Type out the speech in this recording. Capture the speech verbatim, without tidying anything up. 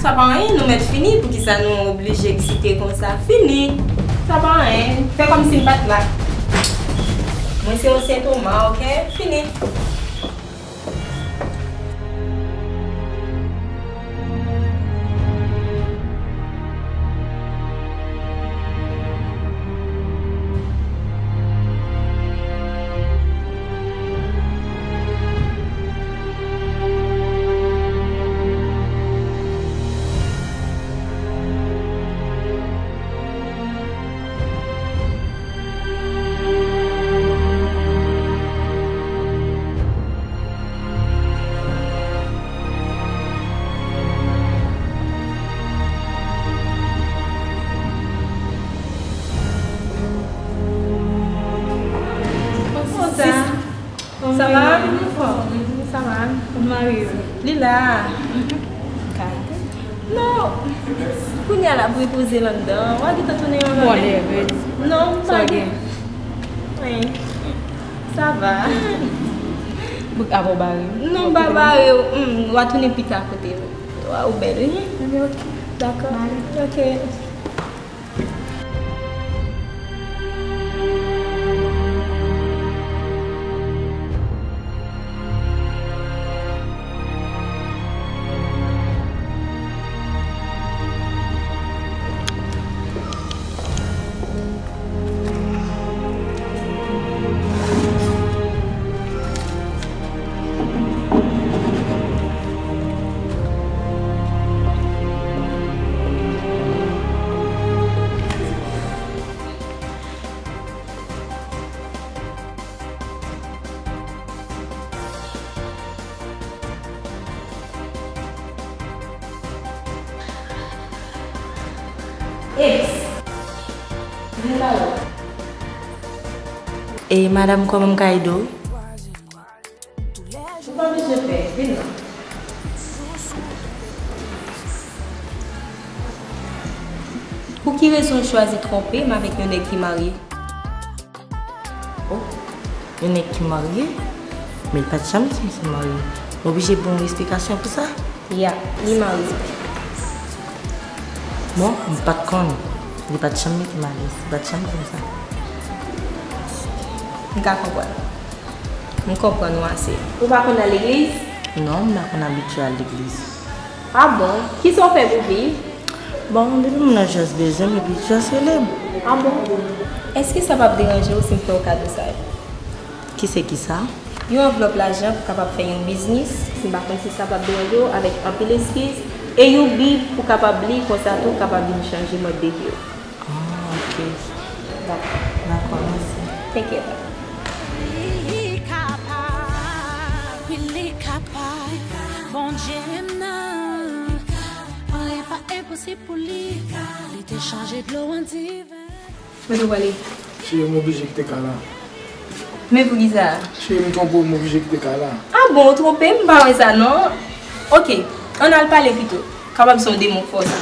Sa pa anyen, nou mèt fini, poukisa nou oblije eksite konsa? Fini! Sa pa anyen, fè kòmsi m pa t la. Mwen se yon sentoma, oke? Fini! Sa va? Sa va? Ou mari w? Li la. Non. Kounye a l ap repoze l anndan. W a gentan tounen yon lòt. Bon, leve. Non, m pa gen. Wi. Sa va? Bouk avè w bare. Non, m pa bare w. Hmm, w a tounen pita kote m. Wa, ou bèl, wi. Ebyen, oke. Dakò. Bye. Oke. Eps. Vin la. E madanm, kòman m ka ede w? Ou pa bezwen pè, vin la. Pou ki rezon w chwazi twonpe m avèk yon nèg ki marye? Oh, yon nèg ki marye? Men l pa t janm di m se marye. M oblije ba w yon esplikasyon pou sa? Ya, li marye. Bon, m pa t konnen. Li pa t janm mete m alèz. Li pa t janm di m sa. M ka konprann. M konprann ou ase. Ou pa konn al legliz? Non, m pa konn abitye al legliz. Ah bon? Kisa w fè pou viv? Bon, depi moun nan just bezwen m, epi just rele m. Ah bon? Èske sa p ap deranje w si m fè w kado sa yo? Ki se ki sa? Yon anvlòp lajan pou kapab fè yon biznis, si m pa konn si sa p ap deranje w, avèk anpil eskiz, e yon bib pou kapab li, konsa tou w kapab vin chanje mòd de vi w. Ah, ok. Dakò. Dakò, mèsi. Thank you. Li kapab, wi, li kapab. Bondye m nan, anyen pa enposib pou li. Li te chanje dlo an diven. Kote w prale? Cheri, m oblije kite kay la. Men poukisa? Cheri, m twonpe w, m oblije kite kay la. Ah bon, ou twonpe m? M pa wè sa non. Ok, ann al pale pito. Kapab se yon demon k fè w sa.